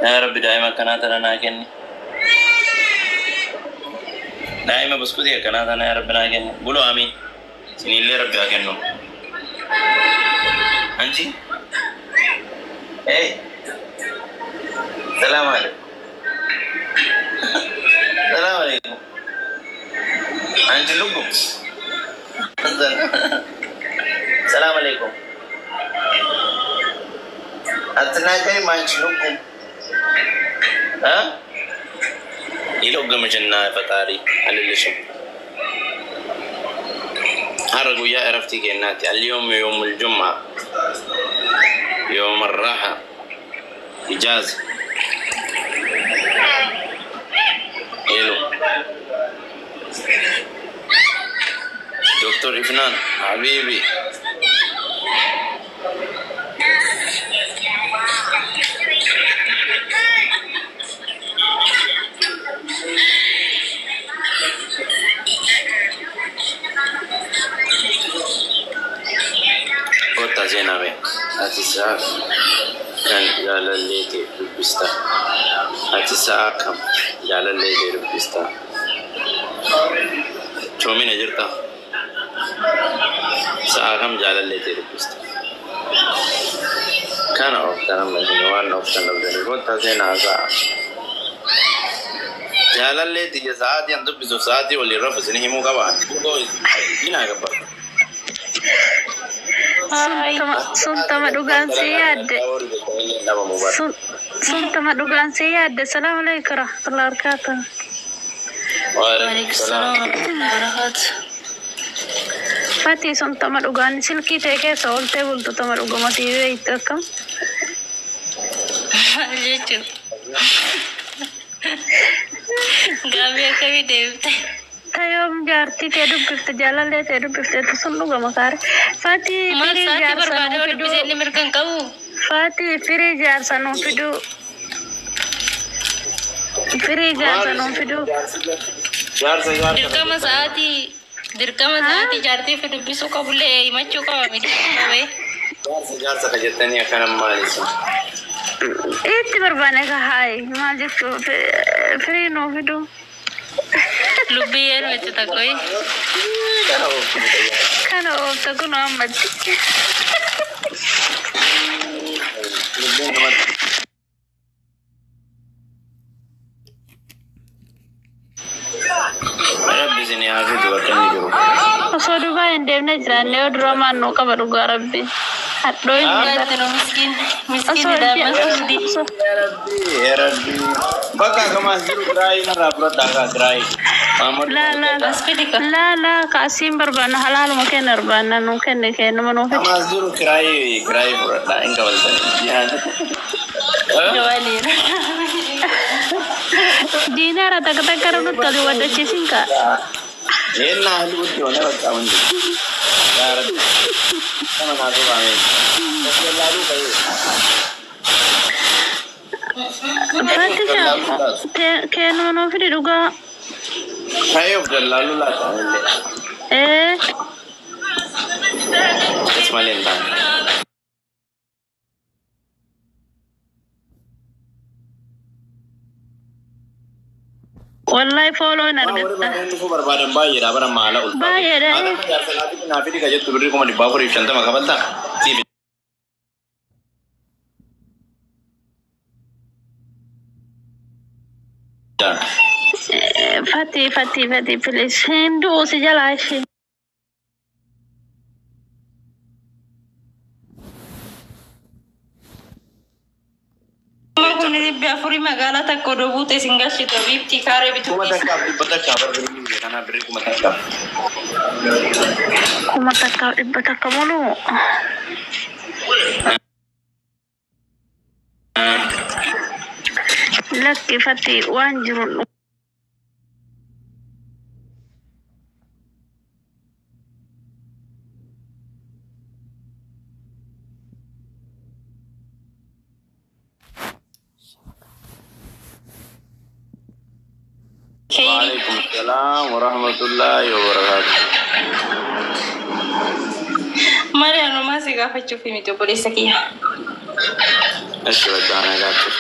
Yaa Rabbi, daa'ima akkanaa tana naa kenni. Daa'ima buskutii akkanaa tana yaa Rabbi naa kenni. Buloo amiin. Isinillee Rabbi haa kennu. Anchi? Hey. Salaam alaikum. Salaam alaikum. Anchi lubbu. Salaam alaikum. አትናገሪም አንቺ ልጉም እ ይሎግምሽና ፈጣሪ አልልሽም። Har'a guyyaa eraftii kennaati. اليوم يوم الجمعة يوم الراحة إجازة. Hello دكتور إفنان حبيبي. Kottaa seenaa bee. Ati sa'a kan jaalallee ta'e dubbista. Ati sa'a kam jaalallee ta'e dubbista? Choomina jirta? Sa'a kam jaalallee ta'e dubbista? Kana ooftan amma isin waan ooftan dhabdanii kottaa seenaa sa'a. Jaalallee tiyya sa'aatii an dubbisuuf sa'aatii waliin rafu isin himuu qabaa. Dinaa gabba. Suntama dhugaan si yaadde. Suntama dhugaan si yaadde. Salaamu alaikum warahmatullahi wabarakatuh. Waalaikum salaam. Wabarakatuh. Fati, suntama dhugaan silkii ta'e keessa ooltee bultu tama dhugumatii beektu akkam? Maal jechuun? Gaaffii akkamii deebite? Tayoom jaartii ta'e dubbifte, jaalallee ta'e dubbifte sun dhugama kaare. Fati, Maal firii sa'aatii jaarsa barbaade nuu yoo dubbise fiduu. inni mirga hin qabu? Fati, firii jaarsa nuu fiduu. Firii jaarsa nuu fiduu. Jaarsa jaarsa. Dirqama sa'aatii jaartii fi dubbisuu qabullee himachuu qaba miti qabee. Jaarsa jaarsa ka jettanii akkana maali sun? Itti barbaane ka haayi maal jechuu, firii nuu fiduu. Lubbiyyeen itti takkoyi. Kana ooftu. Kana oofta kun ammatti. Lubbuun namatti. Rabbi isin haa fidu bakka inni jiru. Osoo Dubaay hin deemne jiraanne yoo dura maan nuu qaba, dhugaa Rabbi. Hadhoo hin Dhugaatti nu miskiin miskiin Osoo daa'imman hundi. Osoo Yaa Rabbi, yaa Rabbi. Bakka akkamaas jiru kiraayii narraa fudhadhaa kaa kiraayii. Maamad. Laa laa. As fidi ka. Laa laa, kaasiin barbaanna, halaaluma kenna barbaanna, nuu kenne kennuma nuu fidi. Akkamaas jiru kiraayii kiraayii fudhadhaa hin kabaltanii. Waliin. Diinaara takka takka nutti oli waddachiisin kaa. Yennaa haalli guddii wane bakka hundi. Yaa Rabbi. Kana naa sobaame. Dallaaluu ka'ee. Fatisha, kennuma nuu fidi dhugaa. Ka'ee of dallaaluu laata illee. Ee. Akkas malee hin taane. Wallahi follow hin Waan warri argatta. baay'een dhufuu barbaadan baay'eedha bara maala ulfaatu. Baay'eedha. Haadha jaarsa naa fidi ka jettu birrii 450,000 kafaltaa? Siif dhaan. Fati, Fati, Fati, please. Hin du'u si jalaa ishee. Kun 400 magaalaa takka odoo buute isin galchitu biiftii kaaree bituu Kuma keessa. takkaaf dhibba takkaa bar birrii biyya kanaa birrii 1000. 1100 muluu. Lakki Fati, waan jiru. Kheyri. وعليكم السلام ورحمة الله وبركاته. Maali, anumaa si gaafachuuf miti, obboleessa kiyya. እሺ በቃ ነጋችሁ።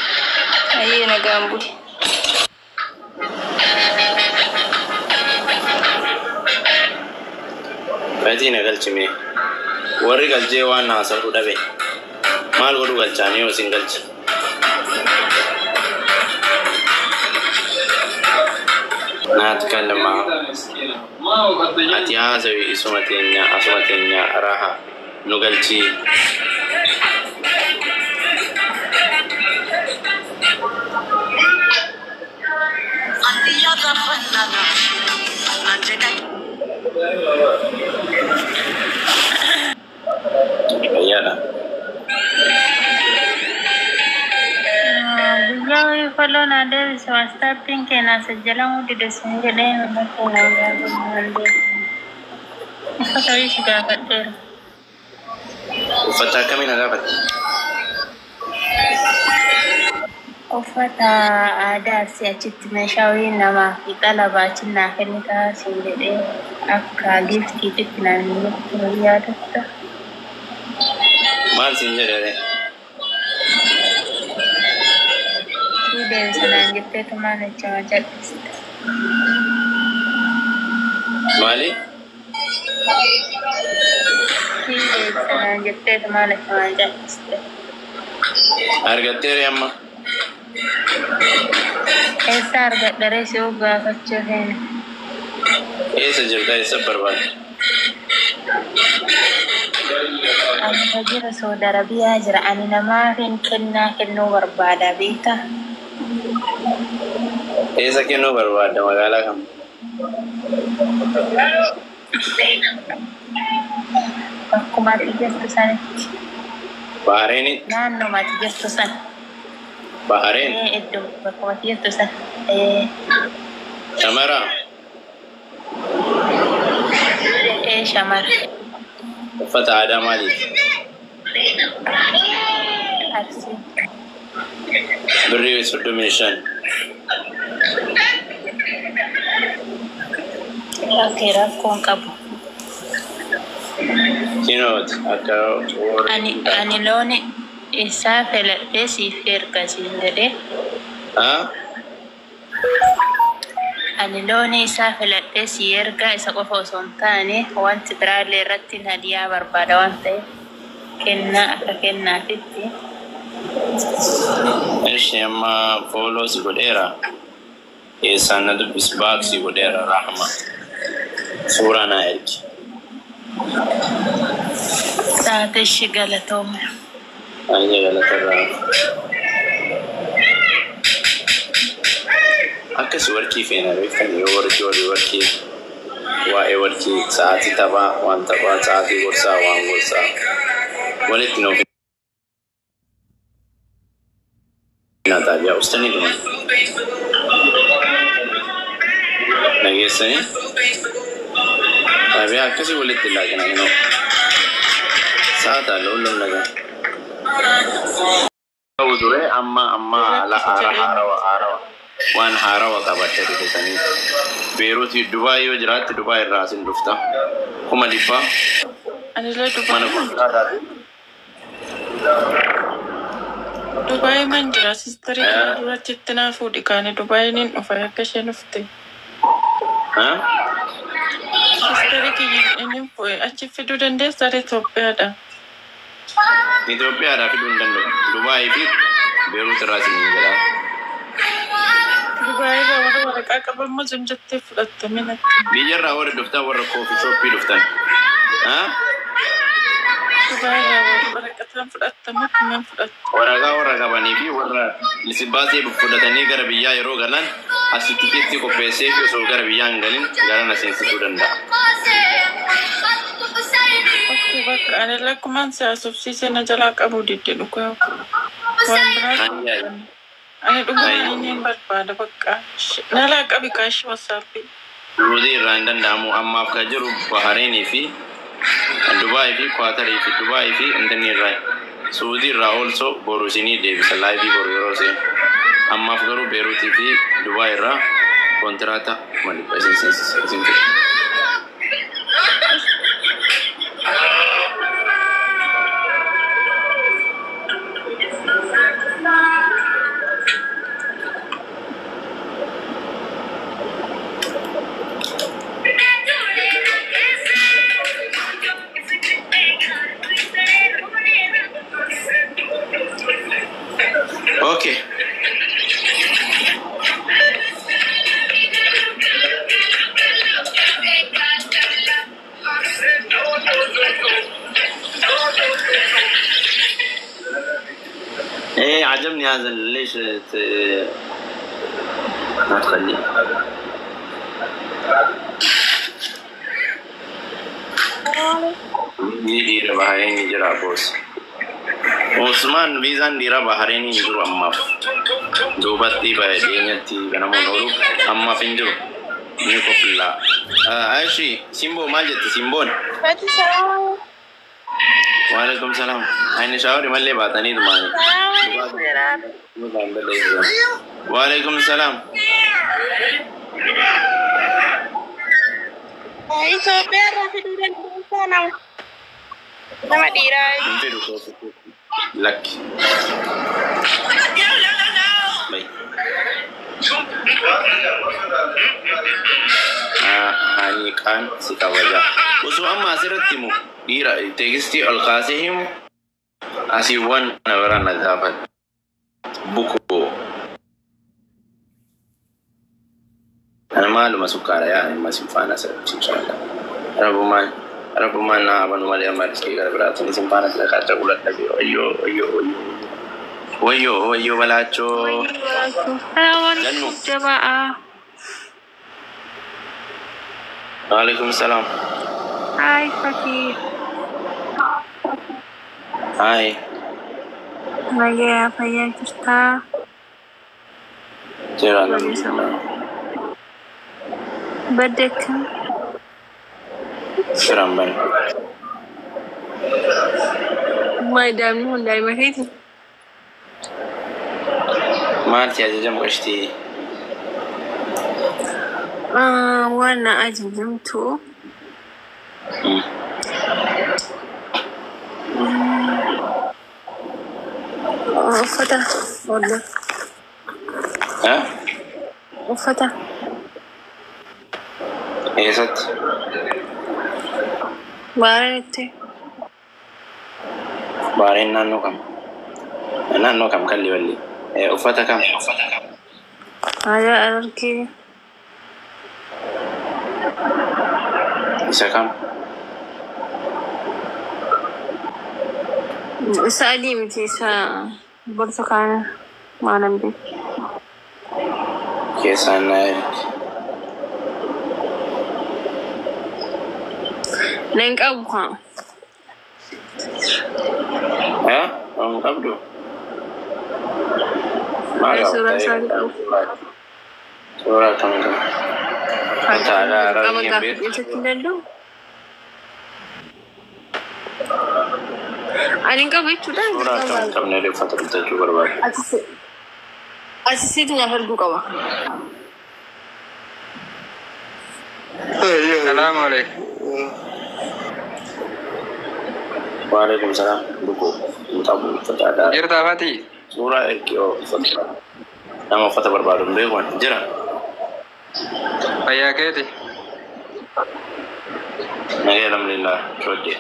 Ayyee nagaan buli. Fatii na galchime. Warri galchee waan haasa'u dhabe. Maal godhu galchaanii yoo isin galcha? Naat kalmaa. Ati haasawi isuma teenya asuma teenya raha nu galchii. Fayyaadha. Guyyaa follow naa deebise WhatsAppiin kee naa sajjalamuu dide siin jedhee mana kee naa gaafadhu. Uffata wayii si gaafadheera. Uffata akkamii na gaafatte? Uffata aadaa si achitti meeshaa wayii namaa fi xalabaa achi naa kennitaa siin jedhee akka giftiititti naan jettu yaadatta. Maal siin jedhe ree? Sii deebisa naan jetteetu maal jechama jal'iste. Maali? Sii deebisa naan jetteetu maal jechama jal'iste. Argatteeri amma? Eessa argadha ree si gaafachuu feene? Eessa jirta eessa barbaadda? Ani ka jiru Saudi Arabiyaa jira. Ani namaafin kennaa kennuu barbaada beektaa? Eessa kennuu barbaadda magaalaa kam? Bakkuma ati jirtu sanitti. Bahareenitti? Naannuma ati jirtu san. Bahareen? Iddoo bakkuma ati jirtu san. Shamara? Shamara. Uffata aadaa maaliiti? Arsii. Birrii 35. Okay, rakkoon qabu. Kinooti akka warri Ani ani loon isaa filadhee siif erga siin jedhee. Haa? Ani loon isaa filadhee sii erga isa qofa osoo hin taane wanti biraallee irratti hadiyaa barbaada waan ta'eef kennaa akka kennaatitti. Ishi amma follow si godheera. Keessaan na dubbis back si godheera Rahma. Suuraa naa ergi. Taate ishi galatooma. Ani galatarraa. Akkas warqii feena beektan yoo warqii warri warqii waa'ee warqii sa'aatii taphaa waan taphaa sa'aatii gorsaa waan gorsaa walitti nuuf xaabiyaa ustanii dhuman dhageessanii xaabiyaa akkasii walitti laaqina hinoo sa'aataa loon lagaa. Ta'u ture amma amma haala haarawa haarawa waan haarawa qabadhe dhufetanii Beeruutii Dubaay yoo jiraatte Dubaay irraa asin dhufta 100,000 Anillee mana Dubaay kontiraataati. Dubaay man jira sistarii kana duratti itti naa fuudhi kaane Dubaay nin dhufa akka isheen dhufte. Sistarii kiyya inni fuudhe achi fiduu dandeessaa Itoophiyaadha. Itoophiyaadhaa fiduu hin danda'u. Dubaayii fi Beeruut irraa isin jedha. Dubaay irraa warra waraqaa qaban moo zim jettee fudhatte minatti. Biyyarraa warri dhuftan warra coffee shopii dhuftan. Dubaay irraa warra waraqataan fudhatte moo kumaan fudhatte. Waraqaa warra qabanii fi warra lisibaasee fudhatanii gara biyyaa yeroo galan asi tikeetti qopheessee fi osoo gara biyyaa hin galin gara na seensisuu danda'a. Okay, bakka ani lakkumaan si haasofsiisee na jalaa qabuu didde dhugaa. Waan biraa ani dhugumaan inni hin barbaada bakka. Nalaa qabi kaashi WhatsAppii. Suudii irraa hin danda'amu ammaaf kan jiru Bahareenii fi Dubaayii fi Kwaatarii fi Dubaayii fi intinni irraa Suudii irraa also boru isinii deebisa liveii boru yeroo seenu. Ammaaf garuu Beeruutii fi Dubaay irraa kontiraata 100,000 isin seensisa isin fida. نازل ليش ما تخليه؟ Ni dhiira Bahareenii jira boos. Osmaan viizaan dhiira Bahareenii hin jiru ammaaf. Duubatti bahe dhiyeenyatti ganamuun oolu ammaaf hin jiru. Ni qoflaa. Ashi Simboo maal jette Simboon? Fati salaam. Waalaikum salaam. Ani shaawari mallee baatanii dhumaani. Waalaikum salaam. Itoophiyaa irraa fiduu dandeessaa nama. Nama dhiiraa. Hin fedhu lakki. Bai. Haniqaan si kabaja. Osoo amma asirratti himu dhiira teekstii ol kaasee himu asiiwwan na bira na gaafate. Bukoo. Ana maaluma sukkaara yaa amma isin faana asirratti inshallah. Rabbumaan rabbumaan na abanu malee amma riskii gara biraatiin isin faana sila kaachaa guladha wayyoo wayyoo wayyoo wayyoo wayyoo balaachoo. Jannu. Jabaa. Waalaikum salaam. Hai Fakii. Hai. Nagayaa fayyaa jirtaa? Jira alhamdulillah. Badde akkam? Jiraan bani. Maal daa'imni kun daa'ima keeti? Maal si ajajamu qashtii? Waan na ajajamtu uffata wallah Eh? uffata Eessatti? Baaranitti. Baareen naannoo kam? Naannoo kam kalli balli? Uffata kam? Aadaa Harargee. Isa kam? Isa adii miti isa burtukaana maalan beeku. Keessaan na ergi. Nan qabu haa. Eh? Hin qabdu? Maal Suuraa qabda? isaa hin qabu. Suuraa kam qaba? Uffata aadaa Qaba Harargee hin gaafa beektu? dhiyeessachuu hin danda'u. Ani hin qabu jechuudha. Suuraa akkam hin qabne uffata bitachuu barbaadu. Ati situ naaf erguu qaba. Salaamu alaikum. Waalaikum salaam. Bukoo. Hin qabu uffata aadaa. Jirtaa Fatii? Suuraa ergi oo uffata. Nama uffata barbaadu hin beeku ani. Jira. Fayyaa keeti? Nagaya alhamdulillah. Coodde.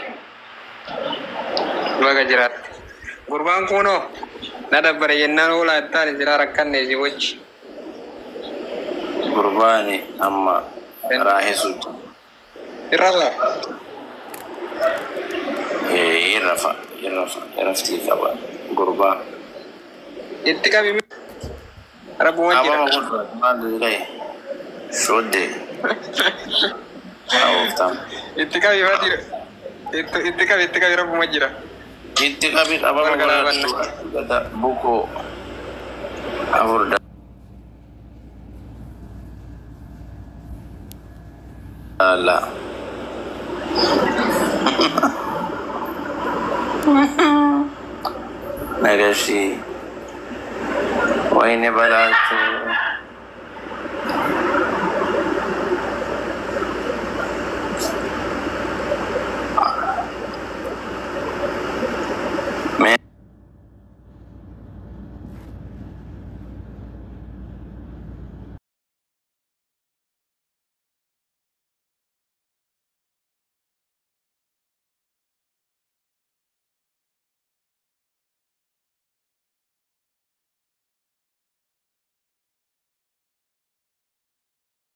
Baga jiraatte. Gurbaan kunoo na dabbare jennaan oolaa ittaan silaa rakkanne si wajji. Gurbaani amma raahesu. Irra Irrafa irrafa irraftii qaba. Gurbaa. Itti qabi rabbuma jira. Abama guddaa maal jedhee? Shoodde. Awwaaftaan. Itti qabi Fatii. Itti qabi itti qabi rabbuma jira. Itti qabi qabama Wal galaafanna. godhatu bukoo afur daala. Nagashi. Wayne balaachuu.